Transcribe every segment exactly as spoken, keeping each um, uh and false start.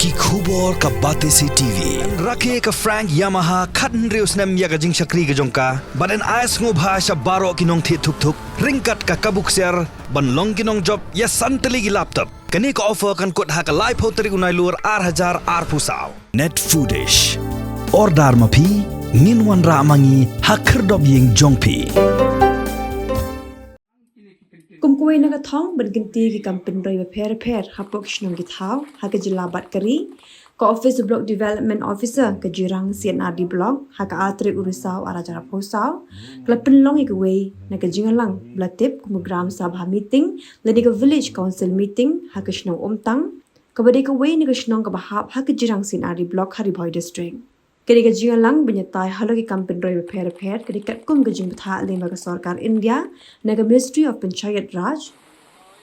Ki khubor ka Batesi T V. Rakhe ka Frank Yamaha khathynriew snem ïa ka jingshakri ka jong ka. Bad yn ai sngewbha sha baroh ki nongthied thuk thuk ryngkat ka kabu ksiar ban long ki nongjop ïa san tylli ki laptop. Kane ka offer kan kut ha ka laiphew tarik u Nailur ar hajar arphew saw. Net Foodish. Order ma phi, ngin wanrah ma ngi ha khyrdop ïing jong phi. Kum kawei na ka thong ban kyntiew ïa ki kam pynroi bapher bapher hapoh ki shnong ki thaw ha ka jylla bad ka ri, ka Office Block Development Officer ka Jirang C and R D Block ha ka ar tarik u Risaw ar hajar arphew saw ka la pynlong ïa kawei na ka jingïalang ba la tip kum u Gram Sabha Meeting lane ka Village Council Meeting ha ka shnong Umtang, kaba dei kawei na ka shnong kaba hap ha ka Jirang C and R D Block ha Ri Bhoi District. Kane ka jingïalang ban ïatai halor ki kam pynroi bapher bapher ka dei katkum ka jingbthah lyngba ka sorkar India na ka Ministry of Panchayat Raj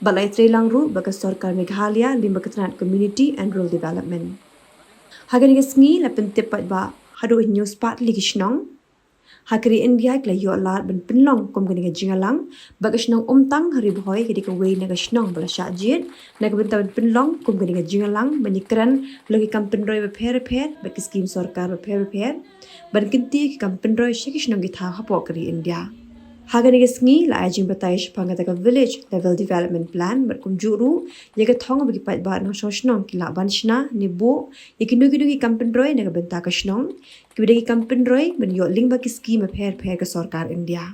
bad la ïatreilang ruh bad ka sorkar Meghalaya lyngba ka tnat Community and Rural Development. Ha kane ka sngi la pyntip paidbah haduh hynñiew spah tylli ki shnong ha ka ri India ki la ïoh lad ban pynlong kum kane ka jingïalang bad ka shnong Umtang ha Ri Bhoi ka dei kawei na ka shnong ba la shah jied na ka bynta ban pynlong kum kane ka jingïalang ban ïakren halor ki kam pynroi bapher bapher bad ki skim sorkar bapher bapher ban kyntiew ïa ki kam pynroi sha ki shnong ki thaw hapoh ka ri India. Ha kane ka sngi la ai jingbatai shaphang kata ka Village Level Development Plan bad kumjuh ruh ïa ka thong ba ki paidbah nongshong shnong ki lah ban shna ne buh ïa kino kino ki kam pynroi na ka bynta ka shnong, kiba dei ki kam pynroi ban ïoh lyngba ki skim bapher bapher ka sorkar India.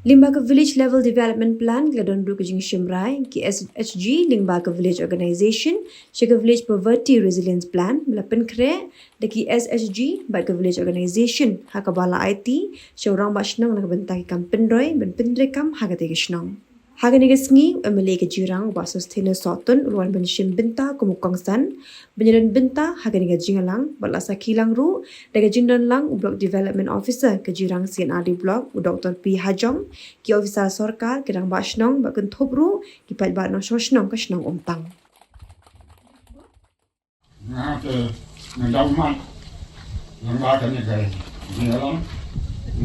Lyngba ka Village Level Development Plan ki la don ruh ka jingshim rai ki S H G lyngba ka Village Organization sha ka Village Poverty Resilience Plan ba la pynkhreh da ki S H G bad ka Village Organization ha kaba la aiti sha u rangbah shnong na ka bynta ki kam pynroi ban pyntreikam ha katei ka shnong. Ha kane ka sngi u M L A ka Jirang u Bah Sosthenes Sohtun u la wan ban shim bynta kum u kongsan ban ïadon bynta ha kane ka jingïalang bad la sakhi lang ruh da ka jingdon lang u Block Development Officer ka Jirang C and R D Block u Doctor P Hajong, ki officer sorkar, ki rangbah shnong bad kynthup ruh ki paidbah nongshong shnong ka shnong Umtang. Nga te nga dau mat lyngba kane ka jingïalang,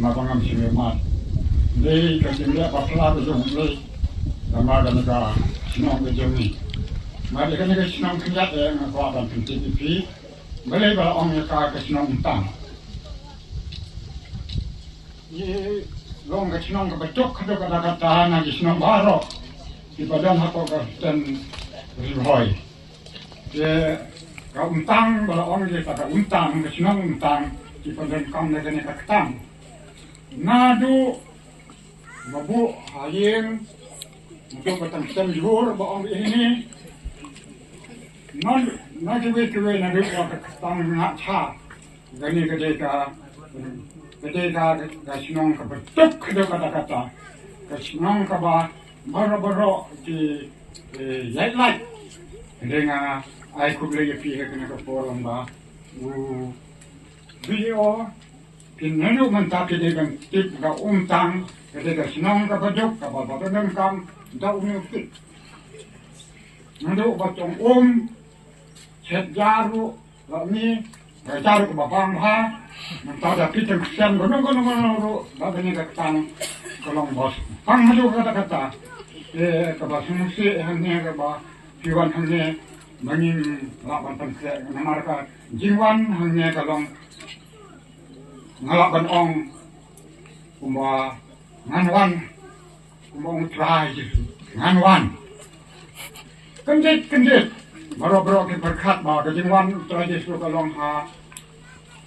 nga ba ngam shym ïoh mat. Dei ka jingleh bakla ka jong U Blei lyngba kane ka shnong ka jong ngi. Nga dei kane ka shnong khyndiat eh nga kwah ban pyntip ïa phi. Balei ba la ong ïa ka ka shnong Umtang? Ngi long ka shnong kaba duk haduh katta katta na ki shnong baroh kiba don hapoh ka stem Ri Bhoi. Te ka Umtang ba la ong ïa ka Umtang, ka shnong Umtang, ki pyndonkam da kane ka ktang. Naduh ba buh ha ïing, naduh ba tang stem jhur ba ong ïa ine. Na, na kiwei kiwei naduh ba ka ktang nga cha. Kane ka dei ka, ka dei ka, ka shnong kaba duk haduh katta katta. Ka shnong kaba baroh baroh ki, eh, ïaid lait. Ka dei nga ai khublei ïa phi ha kane ka por lyngba u D E O. Phin naduh mynta phi dei ban tip ka Umtang, ka dei ka shnong kaba duk, kaba ba donkam da une u tip. Naduh ba tong um, chet jar ruh, la ni, ka jar ruh kaba bang bha, mynta da phi tang ksian kano kano kano ruh, ba kane ka ktang ka long bos. Bang haduh katta katta. Eh, kaba sngewsih hangne kaba phi wan hangne, ba ngim lah ban pynkhreh namar ka jingwan hangne ka long nga lah ban ong kumba ngan wan, kumba ong Trai Jisu, ngan wan. Kyndit kyndit baroh baroh ki pyrkhat ba ka jingwan Trai Jisu ka long ha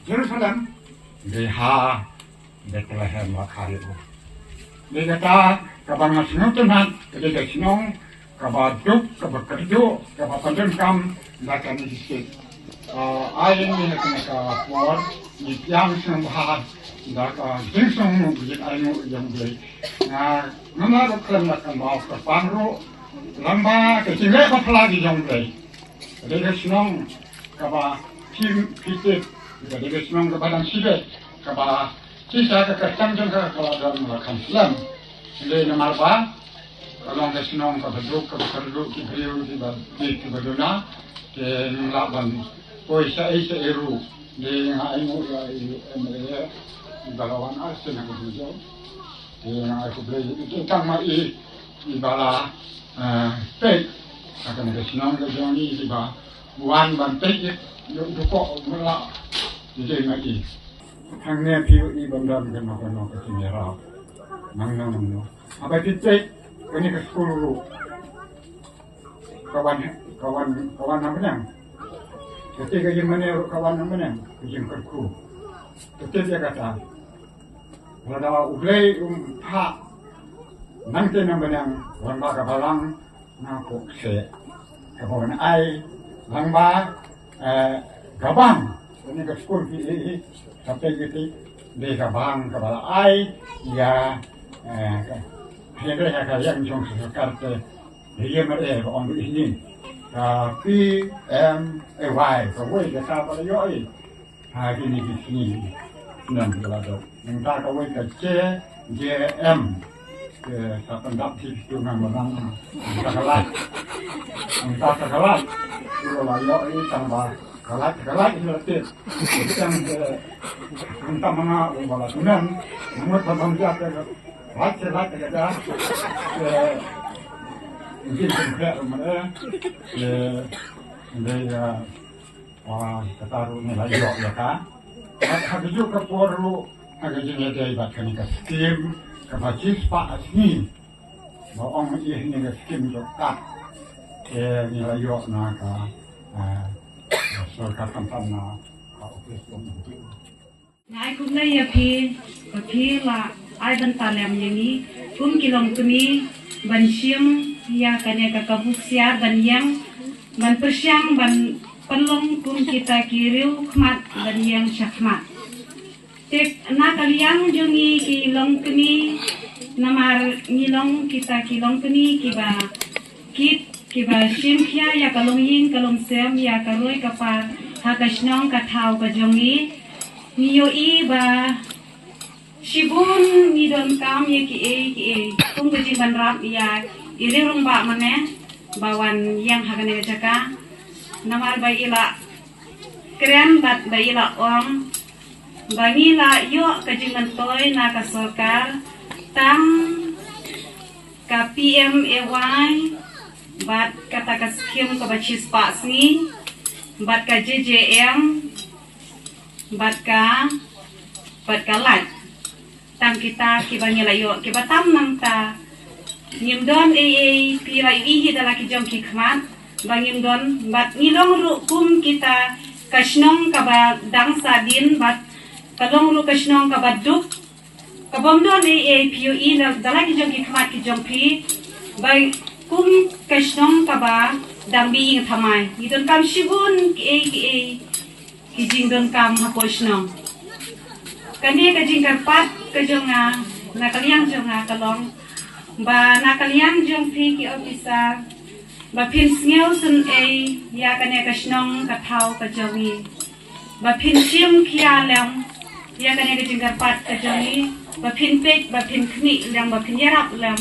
Jerusalem, dei ha Bethlehem la kha ïa u. Dei kata kaba nga sngewtynnat, ka dei ka shnong kaba duk, kaba kyrduh, kaba pyndonkam da kane ka state. Ah, ai ngi ha kane ka por ngi pdiang sngewbha da ka jingsngewnguh, ka jingainguh jong U Blei. Nga ngam lah ruh khlem da kynmaw kyrpang ruh lyngba ka jingleh bakla ka jong U Blei. Ka dei ka shnong kaba phi, phi tip, ka dei ka shnong kaba dang shibit, kaba shisha ka kyrteng jong ka ka la don la kham slem. Hynrei namar ba ka long ka shnong kaba duk, kaba kyrduh, ki briew kiba bit kiba duna, te ngim lah ban poi shaei shaei ruh. Te nga ainguh ïa i M L A iba la wan arsien ha ka jingïalang. Te nga ai khublei ïa i, tang ma i iba la, eh, peit ha kane ka shnong ka jong ngi iba Wan ban peit ïa u dukok u mela. Ïa dei ma i. Hangne phi ïohi ban don kano kano ka jingïarap. Nang nang nang. Haba phi peit kane ka skul ruh. Ka wan, ka wan, ka wan na bneng. Kata ka jingmane ruh ka wan na bneng. Ka jingkyrkhu. Kata ïa kata. Lada U Blei um phah nangta na bneng, wan ba ka balang na pok se. Kaba wan ai lang ba, eh, ka bang. Kane ka skul phi ïohi, ka peit ïohi, dei ka bang kaba la ai ïa, eh, ka, ïa ka, ïa ka liang jong ka sorkar te. Ïa, ïa, mar eh, ba ong ïa ni. Ka P M A Y, kawei ka kaba la ïohi. Ha kine ki sngi. Ngan la dok. Nangta kawei ka J J M. Ke sa pyndap ki tu ngan menang. Nangta ka lait. Nangta ka lait. Ilo la ïoh i tang ba ka lait, ka lait ilo tip. Tang ke nangta manga u ba la tunan. Ngut ba bang jat ka lait, ka lait ka da. Ke mungkin konkret mana. Ke ngai ya. Ah, kata ruh ngi la ïoh ïa ka. Bad ha kajuh ka por ruh, ha ka jingïadei bad kane ka skim, kaba shispah sngi. Ba ong ïa kane ka skim jong ka. Te ngi la ïoh na ka, ah, sorkar khamtam na ka office jong u. Nga ai khublei ïa phi, ba phi la ai bynta lem ïa ngi, kum ki longkmie, ban shim ïa kane ka kabu ksiar, ban ïeng, ban pyrshang, ban pynlong kum kita ki riewkhmat, ban ïeng shakhmat. Te na ka liang jong ngi ki longkmie, namar ngi long kita ki longkmie kiba kit, kiba shim khia ïa ka longïing ka longsem, ïa ka roi ka par ha ka shnong ka thaw ka jong ngi. Ngi ïohi ba shibun ngi donkam ïa kiei kiei kum ka jingbanrap ïa i riewrangbah mane ba wan ïeng ha kane ka jaka. Namar ba i la kren bad ba i la ong ba ngi la ïoh ka jingmyntoi na ka sorkar tang ka P M A Y bad kata ka skim kaba shispah sngi bad ka J J M bad ka, bad ka lait. Tang kita kiba ngi la ïoh, kiba tam nangta. Ngim don ei ei, phi la ïohi da la ki jong ki khmat ba ngim don, bad ngi long ruh kum kita ka shnong kaba dang sahdien bad ka long ruh ka shnong kaba duk. Ka bym don ei ei, phi ïohi da la ki jong ki khmat ki jong phi ba kum ka shnong kaba dang beiing thymmai. Ngi donkam shibun kiei kiei ki jingdonkam hapoh shnong. Kane ka jingkyrpad ka jong nga, na ka liang jong nga ka long ba na ka liang jong phi ki officer ba phin sngew sngewsih ïa kane ka shnong ka thaw ka jong ngi. Ba phin shim khia lem ïa kane ka jingkyrpad ka jong ngi, ba phin peit, ba phin khmih lem, ba phin ïarap lem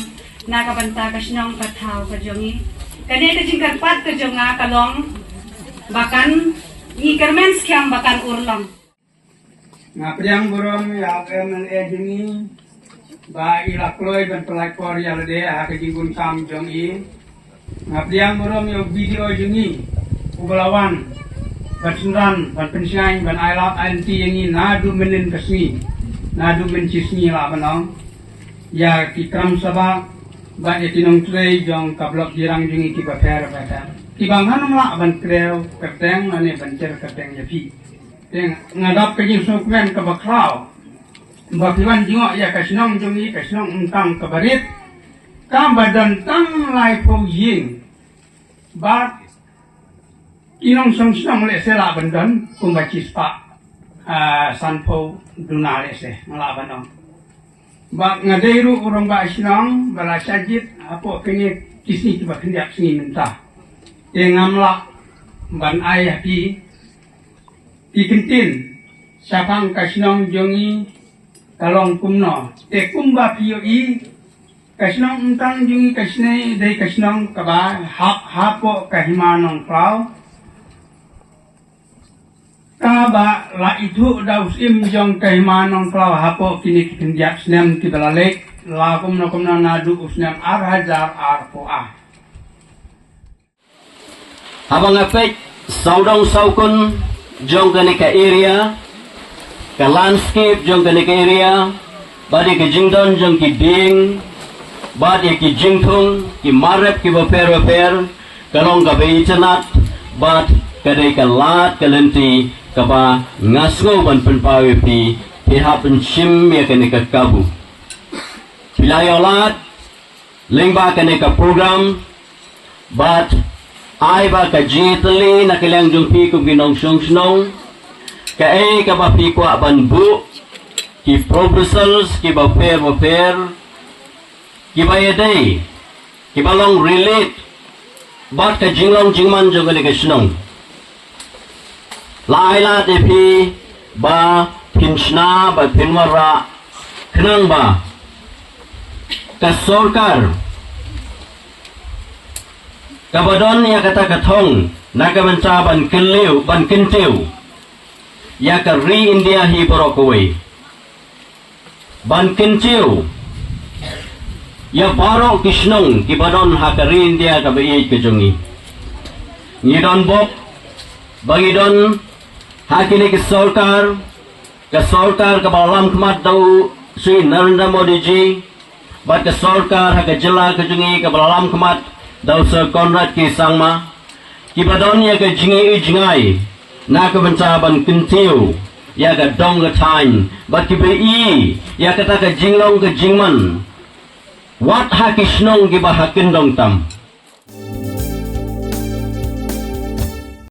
na ka bynta ka shnong ka thaw ka jong ngi. Kane ka jingkyrpad ka jong nga ka long ba kan ngi kyrmen skhem ba kan urlong. Nga pdiang burom ïa u M L A jong ngi ba i la kloi ban pynlait por ïa lade ha ka jingdonkam jong i. Nga pdiang burom ïa u B D O jong ngi uba la wan ban synran, ban pynshngaiñ, ban ailad ailynti ïa ngi naduh mynnin ka sngi, naduh mynshi sngi lah ban ong. Ïa ki kram sabha bad ïa ki nongtrei jong ka block Jirang jong ngi kiba pher bapher, kiba ngan ym lah ban kdew kyrteng lane ban jer kyrteng ïa phi. Te nga dap ka jingsngewkmen kaba khraw ba phi wan jngoh ïa ka shnong jong ngi, ka shnong Umtang kaba rit, kaba don tang laiphew ïing. Bad ki nongshong shnong lehse lah ban don kumba shispah, ah, sanphew duna lehse nga lah ban ong. Bad nga dei ruh u rangbah shnong ba la shah jied hapoh kine ki sngi kiba khyndiat sngi mynta. Te ngam lah ban ai ha phi ki kyntien shaphang ka shnong jong ngi ka long kumno. Te kumba phi ïohi, ka shnong Umtang jong ngi ka shnong dei ka shnong kaba hap hapoh ka Hima Nongkhlaw, kaba la ithuh da u Syiem jong ka Hima Nongkhlaw hapoh kine ki khyndiat snem kiba la leit, la kumno kumno naduh u snem ar hajar arphew ar. Haba nga peit Sawdong sawkun jong kane ka area, ka landscape jong kane ka area, bad ïa ka jingdon jong ki dieng, bad ïa ki jingthung, ki mar rep kiba pher bapher, ka long kaba itynnad, bad ka dei ka lad ka lynti kaba nga sngew ban pynpaw ïa phi, phi hap ban shim ïa kane ka kabu. Phi la ïoh lad lyngba kane ka program, bad ai ba ka jingïatylli na ka liang jong phi kum ki nongshong shnong, kaei kaba phi kwah ban buh, ki proposals kiba pher bapher, kiba ïadei, kiba long relate bad ka jinglong jingman jong kane ka shnong. La ai lad ïa phi ba phin shna bad phin wanrah, khnang ba ka sorkar kaba don ïa kata ka thong na ka bynta ban kyntiew, ban kyntiew ïa ka ri India hi baroh kawei, ban kyntiew ïa baroh ki shnong kiba don ha ka ri India kaba ïeit ka jong ngi. Ngi don bok ba ngi don ha kine ki sorkar, ka sorkar kaba la lam khmat da u Shri Narendra Modi ji, bad ka sorkar ha ka jylla ka jong ngi kaba la lam khmat da u Sir Conrad K Sangma, kiba don ïa ka jingi jngai na ka bynta ban kyntiew ïa ka dong ka thaiñ, bad kiba i ïa kata ka jinglong ka jingman wat ha ki shnong kiba ha kyndong tam.